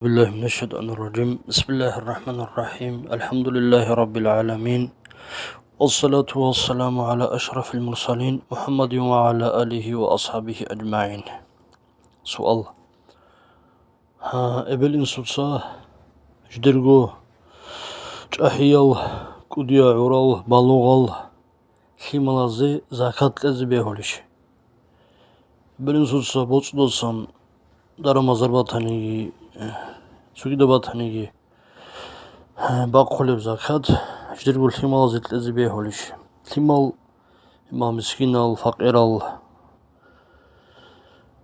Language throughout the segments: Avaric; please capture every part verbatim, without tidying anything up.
بالله من الشيطان الرجيم. بسم الله الرحمن الرحيم. الحمد لله رب العالمين. والصلاة والسلام على أشرف المرسلين محمد وعلى آله وأصحابه أجمعين. سؤال. Гьа, эбел-инсуца жидерго чӀахӀиял, кӀудиял гӀурал, балугъал лъималазе закат кьезе бегьулищ? Эбел-инсуца боцӀудасан дарамазар батаниги, цогидаб батаниги, бахъулеб закат жидерго лъималазе кьезе бегьулищ? Лъимал, лъимал мискинал, факъирал,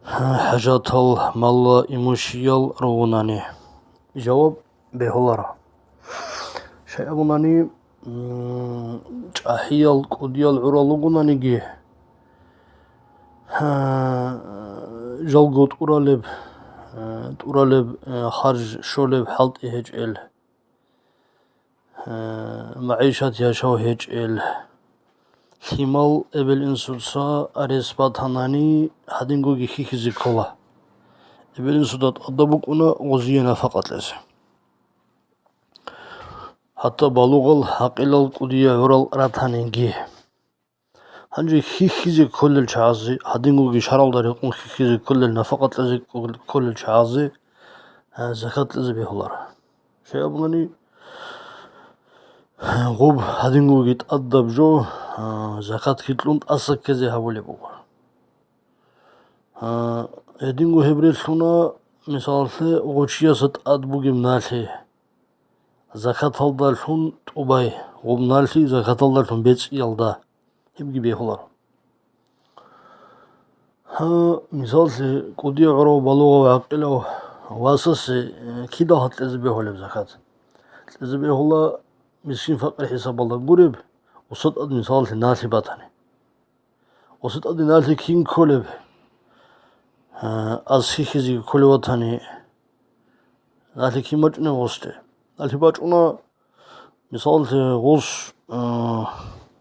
хӀажатал, малла имущиял ругонани? Жаваб: бегьуларо. Щай абунани, м, чӀахӀиял, кӀудиял гӀурал ругонаниги, гьа, жалго тӀуралеб, э, тӀуралеб, э, харж щолеб хӀалтӀи гьечӀел, э, магӀишат яшав гьечӀел лъимал эбел-инсуца рес батанани, гьадингоги хьихьизе ккола. Эбел-инсуда тӀадаб букӀуна гъозие нафакъа кьезе. ХӀатта балугъал, гӀакъилал, кӀудиял гӀурал ратаниги. Гьанже хьихьизе кколел чагӀазе, гьадингоги шаргӀалда рекъон хьихьизе кколел, нафакъа кьезе кколел чагӀазе, а, закат кьезе бегьуларо. Щай абунани, гъуб гьадингоги тӀадаб жо, а, закат кьун тӀаса ккезе гьабулеб буго. А, гьединго гьеб релълъуна, мисалалъе, гъов чиясда тӀад бугеб налъи. Закаталдалъун тӀубай, гъуб налъи закаталдалъун бецӀиялда, гьебги бегьуларо. Гьа, мисаллъи, кӀудияв гӀурав, балугъав, гӀакъилав васасе, э, кидал гьа кьезе бегьулеб закат? Кьезе бегьула мискин-факъир хӀисабалда гуреб, гъосда тӀад, мисаллъи, налъи батани. Гъосда тӀад налъи кин кколеб? Гьа, аз хьихьизеги кколев ватани, налъи кин бачӀунеб гъосде? Налъи бачӀуна, мисаллъи, гъос, а,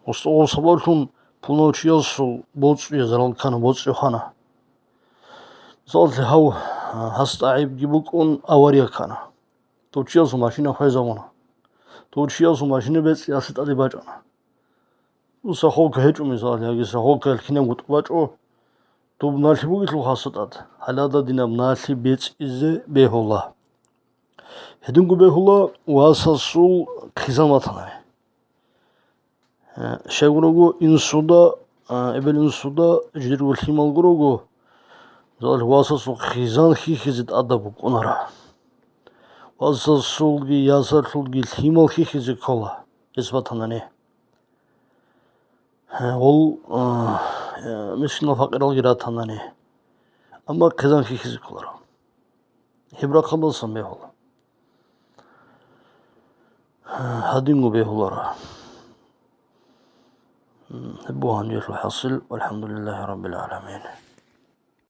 гъос, гъосда сабаблъун пуланав чиясул боцӀуе зарал ккана, боцӀи хвана. Мисаллъи, гьав, а, гьасда гӀайибги букӀун, авария ккана. Дов чиясул машина хвезабуна. Дов чиясул машина бецӀи гьасда тӀаде бачӀана. Ну, страховка гьечӀо, мисаллъи, яги страховкаялъ кинабго тӀубачӀо, доб налъи бугелъул гьасда тӀад, гьале гьадинаб налъи бецӀизе бегьула. Гьединго бегьула васасул хъизан батани. Э, щайгурого инсуда, а, эбел-инсуда жидерго лъимал гурого, мисаллъи, васасул хъизан хьихьизе тӀадаб букӀунара. Васасулги ясалъулги лъимал хьихьизе ккола, рес батанани. Гье, гъол, а, э, мискинал-факъиралги ратанани. Амма хъизан хьихьизе кколаро. Гьеб рахъалдасан бегьула. Гьадинго бегьуларо. Гьеб буго гьанжелъул хӀасил. ВалхӀамдулиллагьи раббил гӀаламин.